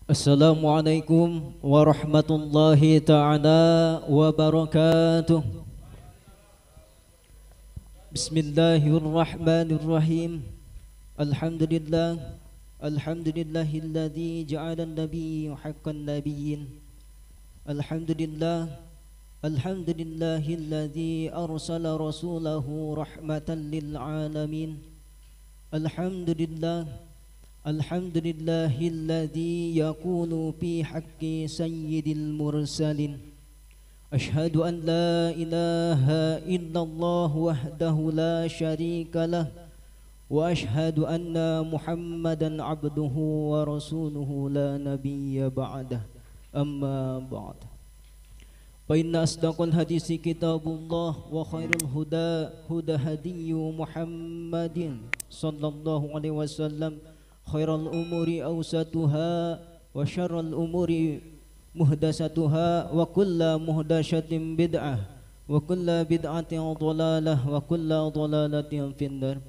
Assalamualaikum warahmatullahi ta'ala wabarakatuh. Bismillahirrahmanirrahim. Alhamdulillah, alhamdulillahilladzi ja'ala an-nabiyya haqqan nabiyyin. Alhamdulillah, alhamdulillahilladzi arsala rasulahu rahmatan lil alamin. Alhamdulillah, alhamdulillahilladzi yaqulu fi haqqi sayyidil mursalin. Ashhadu an la ilaha illallah wahdahu la syarika lah wa ashhadu anna Muhammadan abduhu wa rasuluhu la nabiyya ba'dah. Amma ba'd. Fa inna asdaqal hadisi kitabullah wa khairul huda huda hadiyyu Muhammadin sallallahu alaihi wasallam. Khairal umuri awsatuha wa syarrul umuri muhdasatuha wa kullu muhdasatin bid'ah wa kullu bid'atin dhalalah wa kullu dhalalatin finnar.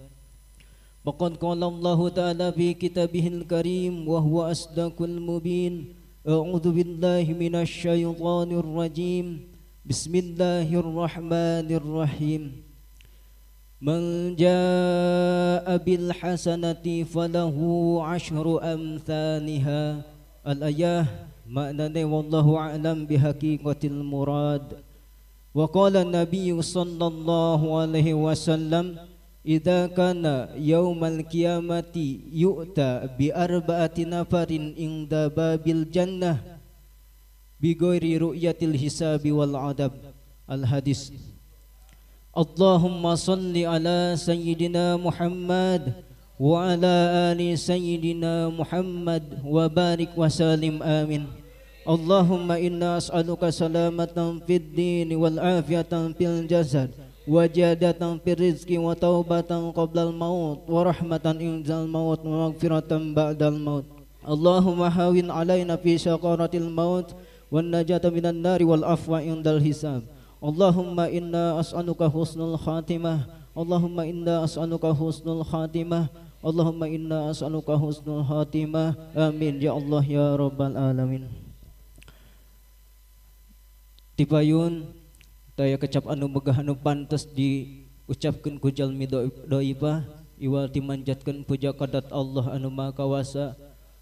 Faqad qala Allahu ta'ala fi kitabihil karim wa huwa asdaqul mubin. A'udzu billahi minasy syaithanir rajim. Bismillahirrahmanirrahim. Man jaa bil hasanati falahu ashru amthaniha. Al-ayah maknanya wallahu a'lam bihaqiqatil murad. Wa qala an-nabiy sallallahu alaihi wasallam idza kana yaumal qiyamati yu'ta bi arba'ati nafarin inda babil jannah bi ghairi ru'yatil hisabi wal adab. Al-hadis. Allahumma salli ala sayyidina Muhammad wa ala ali sayyidina Muhammad wa barik wa salim, amin. Allahumma inna as'aluka salamatan fid din wal afiatan fil jasad wa jadatan fir rizqi wa taubatan qabla al maut wa rahmatan inzal maut wa maghfiratan ba'dal maut. Allahumma hawin alaina fi syaqaratil maut wan najata minan nari wal afwa indal hisab. Allahumma inna as'aluka husnul khatimah. Allahumma inna as'aluka husnul khatimah. Allahumma inna as'aluka husnul khatimah. Amin ya Allah ya rabbal alamin. Tipayun daya kecap anu megah anu pantes diucapkeun ku jalmi doibah iwal dimanjatkeun puja kadat Allah anu maha kawasa.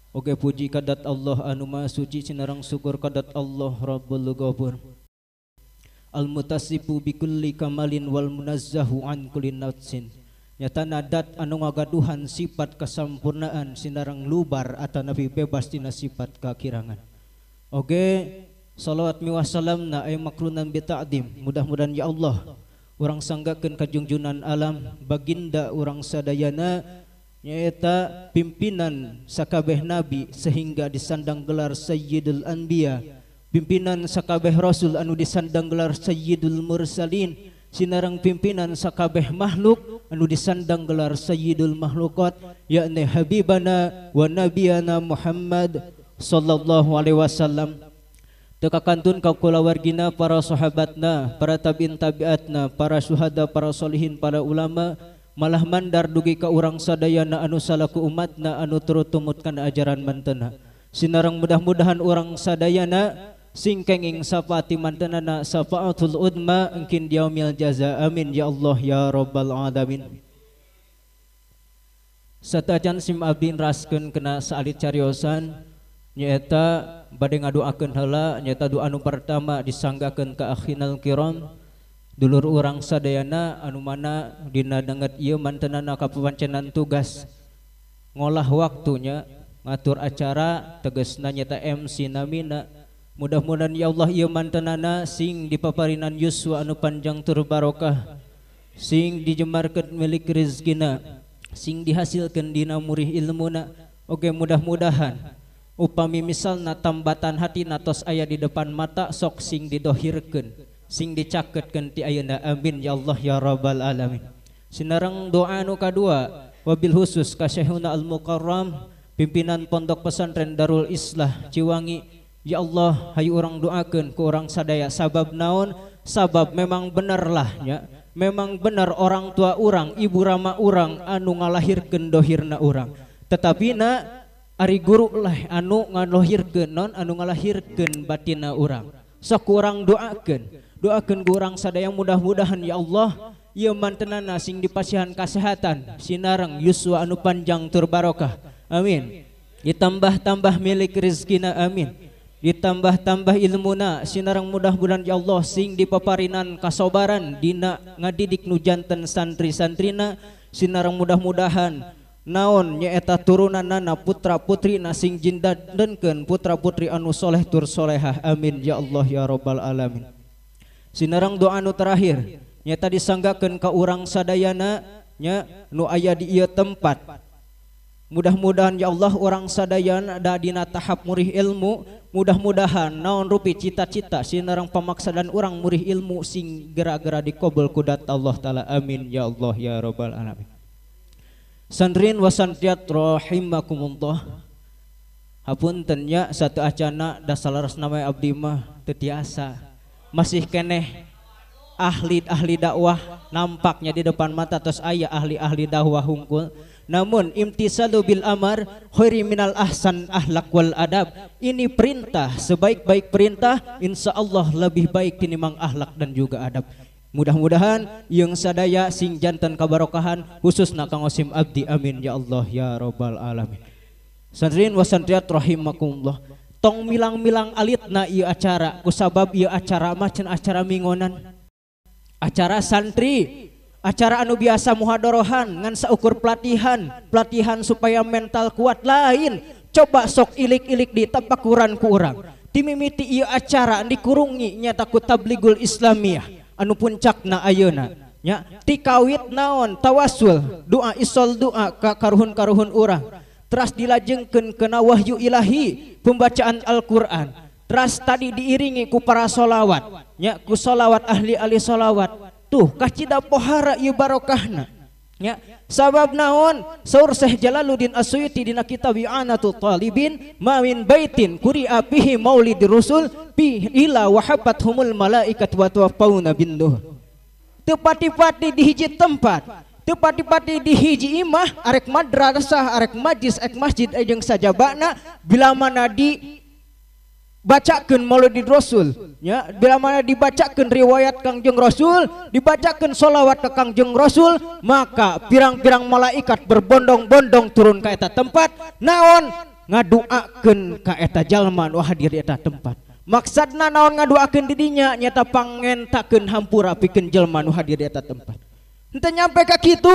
Oge puji kadat Allah anu maha suci sinarang syukur kadat Allah Rabbul Ghafur. Al-mutasifu bikulli kamalin wal munazzahu an kulli nafsin. Nyata nadat anu ngagaduhan sifat kesampurnaan sinarang lubar atanapi bebas tina sifat kakirangan. Oge salawat miwah salamna ay makrunan bi ta'dim. Mudah-mudahan ya Allah urang sanggakeun kajungjunan alam baginda urang sadayana nyaeta pimpinan sakabeh nabi sehingga disandang gelar Sayyidul Anbiya, pimpinan sakabeh rasul anu disandang gelar Sayyidul Mursalin, sinarang pimpinan sakabeh makhluk anu disandang gelar Sayyidul Makhlukat, yakni Habibana wa Nabiyana Muhammad sallallahu alaihi wasallam. Teu kakantun ka kulawargina, para sahabatna, para tabiin tabiatna, para syuhada, para solihin, para ulama, malah mandar dugi ka urang sadayana anu salaku umatna anu turut tumut kana ajaran mantena. Sinarang mudah-mudahan urang sadayana sing kenging syafaati mantenana syafaatul udma engkin yaumil jaza. Amin ya Allah ya rabbal alamin. Satajan sim abdi raskeun kena saalit cariosan nyaeta bade ngadoakeun heula, nyaeta doa anu pertama disanggakeun ka akhinal kiram dulur urang sadayana anu mana dina danget ieu mantenana kapawancenan tugas ngolah waktunya ngatur acara tegesna nyaeta MC namina. Mudah-mudahan ya Allah ieu mantenana sing dipaparinan yuswa anu panjang tur barokah, sing dijemarkeun milik rezekina, sing dihasilkeun dina murih ilmuna. Oge mudah-mudahan upami misalna tambatan hatina tos aya di depan mata sok sing didohirkeun, sing dicaketkeun ti ayeuna. Amin ya Allah ya rabbal alamin. Sinareng doa anu kadua wabil khusus ka Syekhuna Al Mukarram pimpinan Pondok Pesantren Darul Islah Ciwangi. Ya Allah hayu urang doakeun ku urang sadaya. Sabab naon? Sabab memang benerlah nya, memang bener orang tua urang, ibu rama urang anu ngalahirkeun dohirna urang. Tetapi na Ari guru lah anu ngalahirkeun non anu ngalahirkeun batina urang. Sok urang doakeun, doakeun ku urang sadaya mudah-mudahan ya Allah ieu mantenana sing dipasihan kasehatan sinareng yuswa anu panjang tur barokah. Amin. Ditambah-tambah milik rezekina, amin. Ditambah-tambah ilmuna sinareng mudah-mudahan ya Allah sing dipaparinan kasobaran dina ngadidik nu janten santri-santrina sinareng mudah-mudahan naon nyaeta turunanana putra putrina sing jindantenkeun putra putri anu soleh tur solehah, amin ya Allah ya rabbal alamin. Sinareng doa anu terakhir nyaeta disanggakeun ka urang sadayana nya nu aya di ieu tempat. Mudah-mudahan ya Allah orang sadayana da dina tahap murih ilmu, mudah-mudahan naon rupi cita-cita sinareng pamaksadan urang murih ilmu sing gera-gera dikobel kudat Allah taala, amin ya Allah ya rabbal alamin. Santrin wa santriat rahimakumullah. Hapunten nya satu acana dasalaras nama abdi mah teu tiasa. Masih keneh ahli-ahli dakwah nampaknya di depan mata tos aya ahli-ahli dakwah hungkul. Namun imtisalu bil amar khairi minal ahsan ahlak wal adab. Ini perintah, sebaik-baik perintah insyaallah lebih baik tinimbang ahlak dan juga adab. Mudah-mudahan yang sadaya sing jantan kabarokahan khususna Kang Osim abdi, amin ya Allah ya rabbal alamin. Santrin wa santriat rahimakumullah. Tong milang-milang alitna ieu acara kusabab ieu acara mah cenah acara mingonan. Acara santri, acara anu biasa muhadorohan ngan saukur pelatihan, pelatihan supaya mental kuat lain. Coba sok ilik-ilik di tapakuran ku urang. Timimiti ieu acara dikurungi nyata ku Tabligul Islamiyah anu puncakna ayeuna nya tikawit naon tawasul doa isol doa ka karuhun-karuhun urang teras dilajengkeun kana wahyu ilahi pembacaan Al-Qur'an teras tadi diiringi ku para solawat nya ku solawat ahli-ahli solawat tuh kacida pohara ieu barokahna nya sabab naon saur Syekh Jalaluddin As-Suyuti dina kitab I'anatul Talibin ma min baitin quri'a fihi maulidir rusul fi ila wahabbathumul malaikat wa tawaffawna bin nur. Teu pati-pati di hiji tempat, teu pati-pati di hiji imah arek madrasah arek majlis arek masjid jeung sajabana bila mana di bacakeun maulid rasul ya, bila mana dibacakeun riwayat Kangjeng Rasul, dibacakeun sholawat ke Kangjeng Rasul, maka pirang-pirang malaikat berbondong-bondong turun ka eta tempat naon ngaduakeun ka eta jalma nu hadir di eta tempat. Maksudna naon ngaduakeun di dinya nyata pangentakeun hampura pikeun jelma nu hadir di eta tempat. Henteu nyampe ka kitu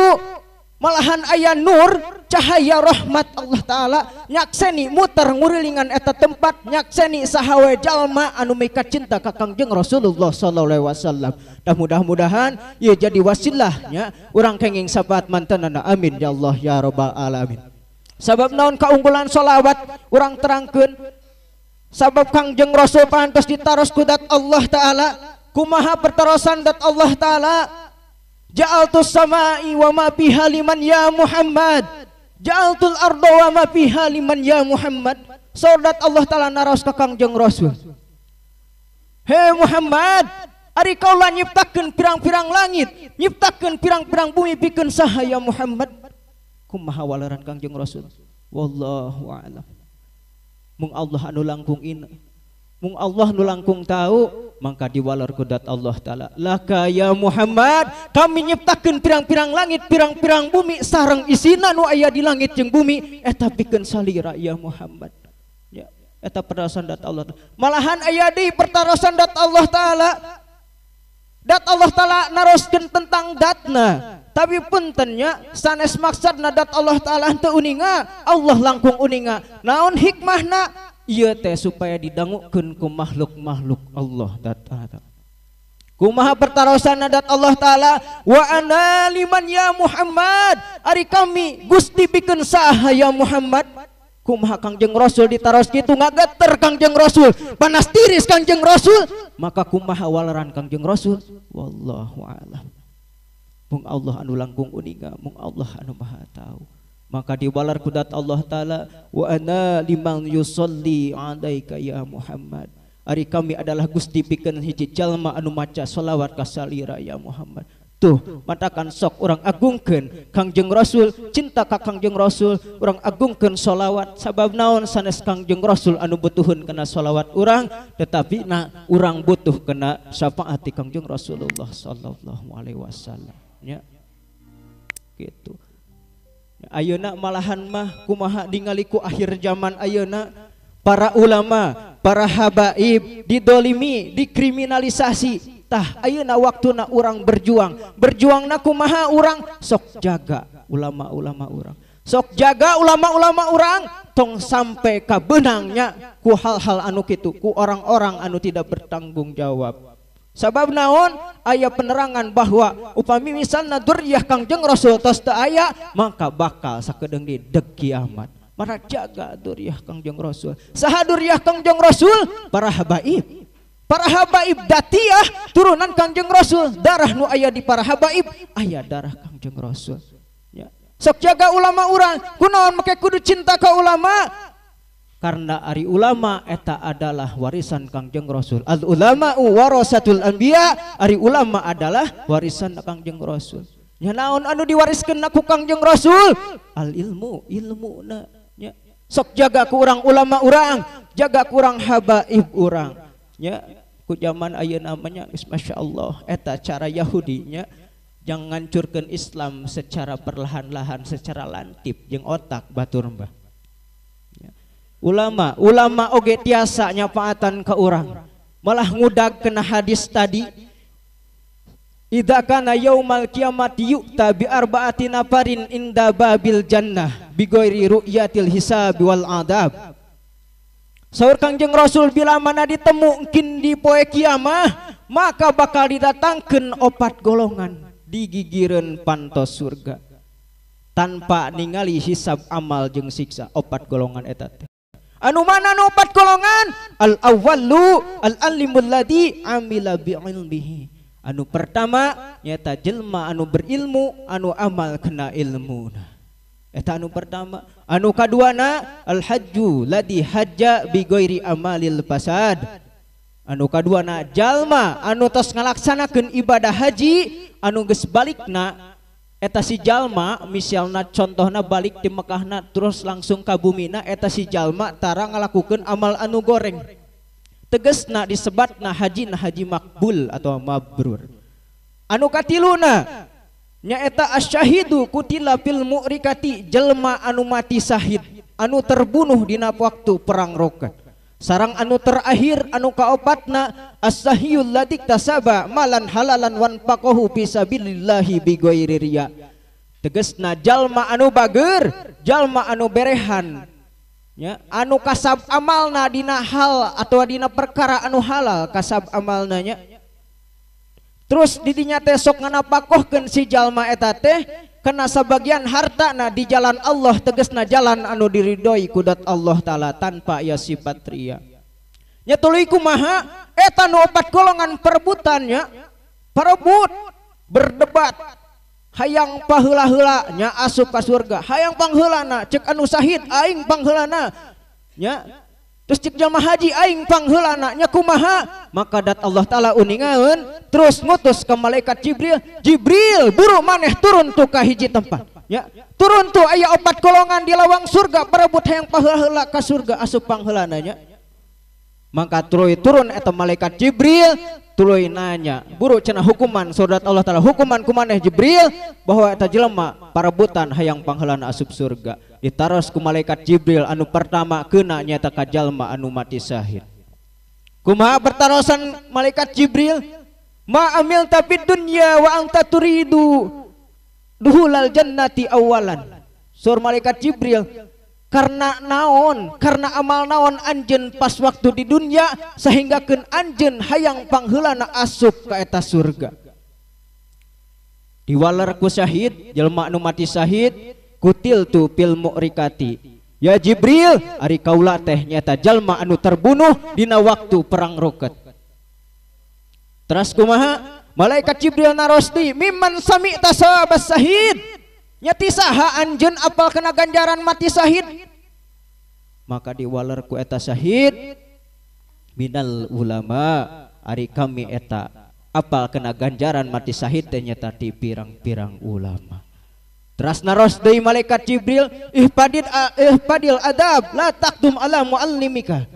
malahan aya nur cahaya rahmat Allah taala nyakseni muter ngurilingan eta tempat nyakseni sahawe jalma anu mika cinta ka Kangjeng Rasulullah sallallahu alaihi wasallam. Dan mudah-mudahan ieu jadi wasilahnya urang kenging syafaat mantenana, amin ya Allah ya rabbal alamin. Sabab naon kaunggulan sholawat urang terangkeun sabab Kangjeng Rasul pantos ditaros ku dat Allah taala kumaha pertarosan dat Allah taala. Ja'altus samai wa ma fiha liman ya Muhammad, ja'altul arda wa ma fiha liman ya Muhammad. Saudat Allah taala naros ka Kangjeng Rasul, hei Muhammad, ari kaula nyiptakeun pirang-pirang langit, nyiptakeun pirang-pirang bumi pikeun saha ya Muhammad? Kumaha waleran Kangjeng Rasul? Wallahu a'lam. Mung Allah anu langkung ina, mung Allah nu langkung tahu, maka diwalar kudat Allah taala. Laka ya Muhammad, kami nyiptakeun pirang-pirang langit, pirang-pirang bumi sareng isina nu aya di langit jeung bumi eta pikeun salira ya Muhammad. Ya, eta pertarosan dat Allah. Malahan aya deui pertarosan dat Allah taala. Dat Allah taala naroskeun tentang datna. Tapi puntennya sanes maksudna dat Allah taala henteu uninga, Allah langkung uninga. Naon hikmahna? Ieu teh supaya didangukeun ku makhluk-makhluk Allah taala. Kumaha pertarosan dat Allah taala? Wa ana liman ya Muhammad, ari kami Gusti pikeun saha ya Muhammad? Kumaha Kangjeng Rasul ditaros kitu ngageter Kangjeng Rasul, panas tiris Kangjeng Rasul, maka kumaha waleran Kangjeng Rasul? Wallahu a'lam. Mung Allah anu langkung uninga, mung Allah anu maha tahu. Maka diwalar kudat Allah taala wa ana liman yusalli alaika ya Muhammad. Ari kami adalah Gusti pikeun hiji jalma anu maca sholawat ka salira ya Muhammad. Tuh matakan sok urang agungkeun Kangjeng Rasul, cinta ka Kangjeng Rasul, urang agungkeun sholawat. Sabab naon sanes Kangjeng Rasul anu butuheun kana sholawat urang, tetapi na urang butuh kana syafaat ti Kangjeng Rasulullah sallallahu alaihi wasallam nya. Gitu. Ayeuna malahan mah kumaha ningali ku akhir zaman ayeuna para ulama, para habaib didolimi, dikriminalisasi. Tah ayeuna waktuna urang berjuang. Berjuangna kumaha urang? Sok jaga ulama-ulama urang. Sok jaga ulama-ulama urang tong sampai kabeunangnya ku hal-hal anu kitu, ku orang-orang anu tidak bertanggung jawab. Sabab naon? Aya penerangan bahwa upami misalna dzurriyyah Kangjeng Rasul tos teu aya, maka bakal sakedeung di deg kiamat. Maka jaga dzurriyyah Kangjeng Rasul. Saha dzurriyyah Kangjeng Rasul? Para habaib. Para habaib datiyah turunan Kangjeng Rasul, darah nu aya di para habaib aya darah Kangjeng Rasul. Ya. Sok jaga ulama urang, kunaon make kudu cinta ka ulama? Karena ari ulama eta adalah warisan Kangjeng Rasul. Al ulama'u warasatul anbiya, ari ulama adalah warisan Kangjeng Rasul. Nya naon anu diwariskeun ku Kangjeng Rasul? Al ilmu, ilmuna nya. Sok jaga ku urang ulama urang, jaga ku urang habaib urang. Nya ku zaman ayeuna mah nya geus masyaallah eta cara Yahudi nya jang ngancurkeun Islam secara perlahan-lahan, secara lantip jeung otak batur mbah. Ulama, ulama oge tiasa nyapaatan ke urang. Malah ngudag kena hadis tadi. Idza kana yaumal qiyamati yu'ta bi arba'ati nafarin inda babil jannah bi ghairi ru'yatil hisab wal adab. Saur Kangjeng Rasul bila mana ditemukin di poe kiamah, maka bakal didatangkeun opat golongan digigireun pantos surga tanpa ningali hisab amal jeung siksa. Opat golongan eta teh. Anu mana nu opat golongan? Al awwalu al alimul ladzi amila bi ilmihi. Anu pertama nyata jelma anu berilmu anu amal kena ilmuna. Eta anu pertama. Anu kaduana al hajju ladzi hajja bi ghairi amalil fasad. Anu kaduana jalma anu tos ngalaksanakeun ibadah haji anu geus balikna eta si jalma, misalna contohna balik di Mekahna terus langsung ka bumina, eta si jalma tara ngalakukeun amal anu goreng. Tegesna disebatna hajina haji makbul atau mabrur. Anu katiluna nyaeta asyahidu kutila fil mu'rikati, jelma anu mati syahid, anu terbunuh dina waktu perang rokat. Sarang anu terakhir anu kaopatna as-sahiyul ladzi tasaba malan halalan wan faqahu fi sabilillahi bi ghairi riya. Tegesna jalma anu bager, jalma anu berehan ya, anu kasab amalna dina hal atau dina perkara anu halal kasab amalna nya. Terus didinya teh sok nganapakohkeun si jalma eta teh kena sebagian hartana di jalan Allah, tegesna jalan anu diridhoi kudat Allah taala tanpa ya sifat ria. Nya tuluy kumaha eta nu opat golongan perebutannya, perebut, berdebat, hayang paheula-heula nya asup ka surga, hayang pangheulana cek anu syahid aing pangheulana nya. Terus cek jalma haji aing pangheulana nya kumaha? Maka dat Allah taala uningaeun terus ngutus ke malaikat Jibril, Jibril buru maneh turun tuh ka hiji tempat ya. Turun tuh aya opat golongan di lawang surga perebut hayang paheula-heula ka surga asup pangheulana nya. Maka tuluy turun eta malaikat Jibril tuluy nanya, buru cenah hukuman surat Allah taala hukuman kumaneh Jibril bahwa eta jelema parebutan hayang pangheulana asup surga. Ditaros ku malaikat Jibril anu pertama kena nyata ka jalma anu mati syahid. Kumaha pertarosan malaikat Jibril? Ma amil tapi dunya wa anta turidu duhulal jannati awalan. Sur malaikat Jibril, karena naon, karena amal naon anjeun pas waktu di dunia sehingga keun anjeun hayang pangheulana asup ka eta surga. Diwaler ku syahid, jelema anu mati syahid, kutil tu fil mu'rikati. Ya Jibril, ari kaula teh nyata jalma anu terbunuh dina waktu perang roket. Teras kumaha? Malaikat Jibril naros deui, mimman sami'ta sawabas syahid. Nyati saha anjeun apal kena ganjaran mati syahid? Maka diwaler ku eta syahid, minal ulama, ari kami eta Apal kena ganjaran mati sahid teh nyata ti pirang-pirang ulama. Teras naros deui malaikat Jibril, ihpadil adab la taqdum ala muallimika.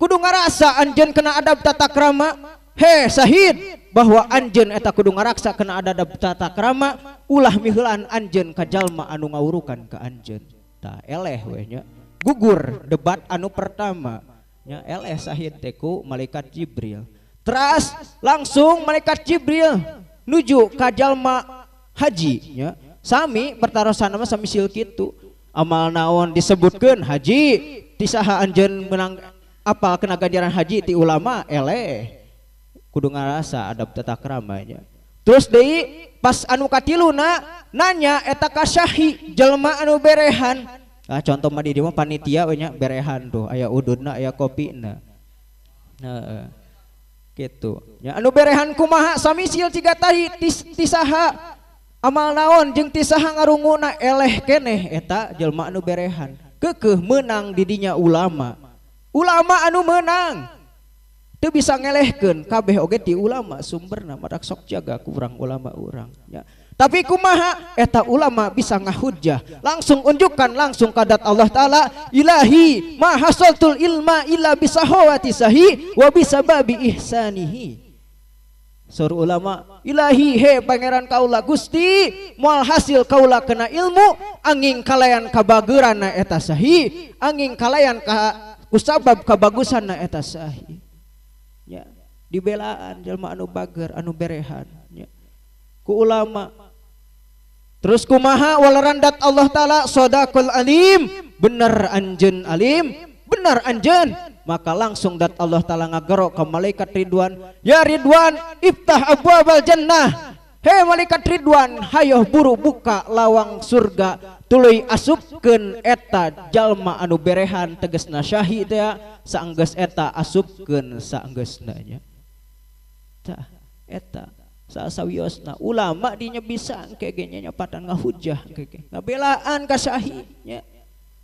Kudu ngarasa anjeun kena adab tata krama. He sahid, bahwa anjeun eta kudu ngaraksa kena adab tata krama, ulah miheulaan anjeun ka jalma anu ngawurukan ka anjeun. Tah eleh we nya. Gugur debat anu pertama nya eleh sahid teh ku malaikat Jibril. Teras langsung malaikat Jibril nuju ka jalma haji nya. Sami pertarosan mah sami sil kitu. Amal naon disebutkeun haji, ti saha anjeun menang apal kena ganjaran haji ti ulama eleh. Kudu ngarasa adab tata kramanya. Terus deui pas anu katiluna nanya eta ka syahi jelema anu berehan. Ah contoh mah di dieu mah panitia we nya berehan tuh aya ududna aya kopina. Heeh. Kitu. Nya anu berehan kumaha sami sil ciga tahi ti saha amal naon jeung ti saha ngarunguna eleh keneh eta jelema anu berehan. Keukeuh meunang di dinya ulama. Ulama anu meunang teu bisa ngelehkeun kabeh oge ti ulama sumberna madak sok jaga ku urang ulama urang nya. Tapi kumaha eta ulama bisa ngahujjah langsung unjukkan langsung kadat Allah Taala ilahi ma hasaltul ilma illa bisahawati sahi wa bisababi ihsanihi. Sur ulama ilahi he pangeran kaula Gusti moal hasil kaula kena ilmu angin kalayan kabageurana eta sahi angin kalayan ka kusabab kabagusanna eta sahi. Ya, dibelaan jelma anu bager anu berehan ya. Ku ulama. Terus kumaha walarandat Allah Taala sodaqul alim, bener anjeun alim, bener anjeun, maka langsung dat Allah Taala ngagerok ke malaikat Ridwan, ya Ridwan iftah abwabal jannah. Hei malaikat Ridwan, hayoh buru buka lawang surga, tuluy asupkeun eta jalma anu berehan tegesna syahid teh saenggeus eta asupkeun saenggeusna nya. Tah eta sasawiosna ulama dinya bisa engke ge nya nyapatan ngahujah engke ge ngabelaan ka syahid nya.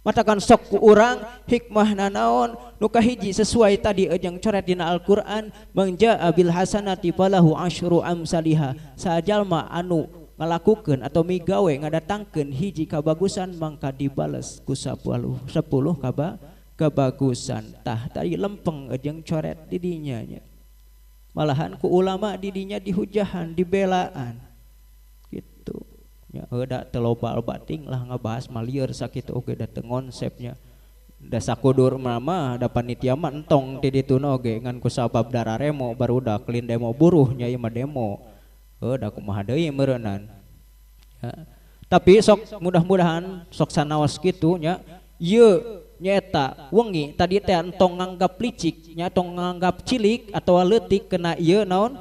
Matakan sok ku urang hikmahna naon nu kahiji sesuai tadi jeung coret dina Al-Qur'an man jaa bil hasanati falahu asyru amsaliha. Sajalma anu ngalakukeun atau migawe ngadatangkeun hiji kabagusan mangka dibales ku 10 kabagusan. Tah tadi lempeng jeung coret di dinya nya. Malahan ku ulama di dinya dihujahan dibelaan gitu. Ya da teu loba-loba ting lah ngabahas malieur sakitu oge da teu ngonsepnya. Da sakudur mah da panitia mah entong ti dituna oge ngan ku sabab dararemo barudak lin demo buruh nya ieu mah demo. Heuh da kumaha deui meureunnan. Ya. Tapi sok mudah-mudahan sok sanaos kitu nya ieu nyaeta wengi tadi teh entong nganggap licik nya tong nganggap cilik atawa leutik kena ieu naon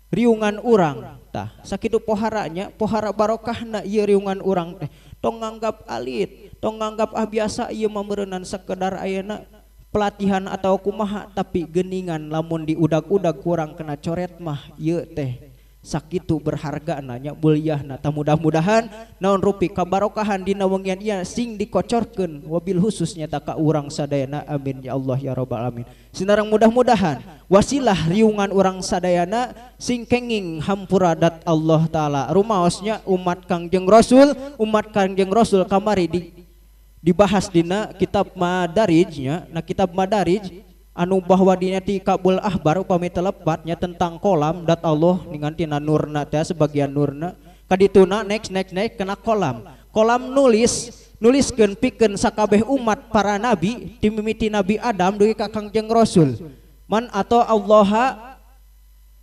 riungan urang. Tah sakitu poharanya pohara barokahna ieu riungan urang teh tong nganggap alit tong nganggap ah biasa ieu mah meureunnan sekedar ayeuna pelatihan atau kumaha tapi geningan lamun diudag-udag kurang kena coret mah ieu teh sakitu berharga nanya mulyahna. Tah mudah-mudahan naon rupi kabarokahan dina wengian ieu sing dikocorkeun wabil khususnya ta ka urang sadayana amin ya Allah ya rabbal alamin. Sinareng mudah-mudahan wasilah riungan urang sadayana sing kenging hampura dat Allah Taala. Rumaosnya umat Kangjeng Rasul, umat Kangjeng Rasul kamari dibahas dina kitab Madarij nya. Nah kitab Madarij anu bahwa dina ti Kabul Ahbar upami telepatnya tentang kolam dat Allah ningan tina nurna teh sebagian nurna kadituna next next next kena kolam. Kolam nuliskeun pikeun sakabeh umat para nabi dimimiti Nabi Adam dugi ka Kangjeng Rasul. Man atau Allaha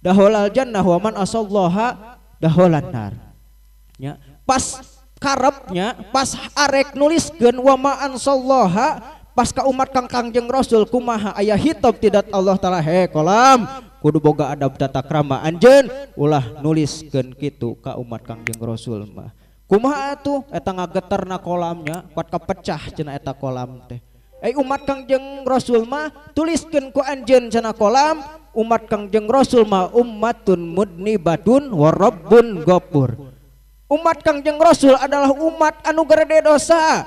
daholal jannah wa man asallaha daholan nar. Ya, pas karepnya pas arek nuliskeun wa ma ansallaha pas ka umat kang Kangjeng Rasul kumaha aya hitop tidak Allah Taala he kolam kudu boga adab tata krama anjeun ulah nuliskeun kitu ka umat Kangjeng Rasul mah. Kumaha atuh eta ngageterna kolamnya kuat kapecah cenah eta kolam teh. Umat Kangjeng Rasul mah tuliskeun ku anjeun cenah kolam umat Kangjeng Rasul mah ummatun mudnibatun wa rabbun ghafur. Umat Kangjeng Rasul adalah umat anu gede dosa.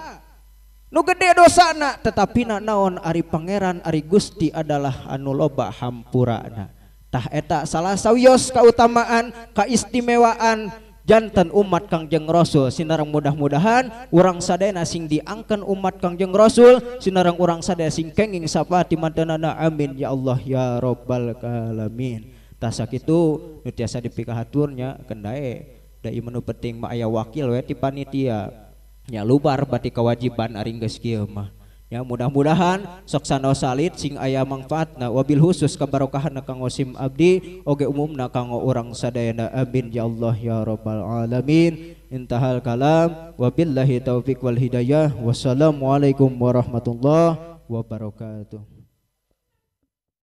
Nu gede dosana tetapi na naon ari pangeran ari Gusti adalah anu loba hampurana. Tah eta salah sawios kautamaan kaistimewaan janten umat Kangjeng Rasul sinareng mudah-mudahan urang sadayana sing diangken umat Kangjeng Rasul sinareng urang sadaya sing kenging syafaat mantenana amin ya Allah ya rabbal alamin. Tah sakitu nu tiasa dipikahaturnya kendae da ieu nu penting mah aya wakil we ti panitia nya lubar bati kewajiban ari geus kieu mah. Ya mudah-mudahan sok sanaos salit sing aya mangfaatna wabil khusus kabarokahanna kanggo sim abdi oge umumna kanggo urang sadayana amin ya Allah ya rabbal alamin. Intahal kalam wabillahi taufik wal hidayah. Wassalamualaikum warahmatullahi wabarakatuh.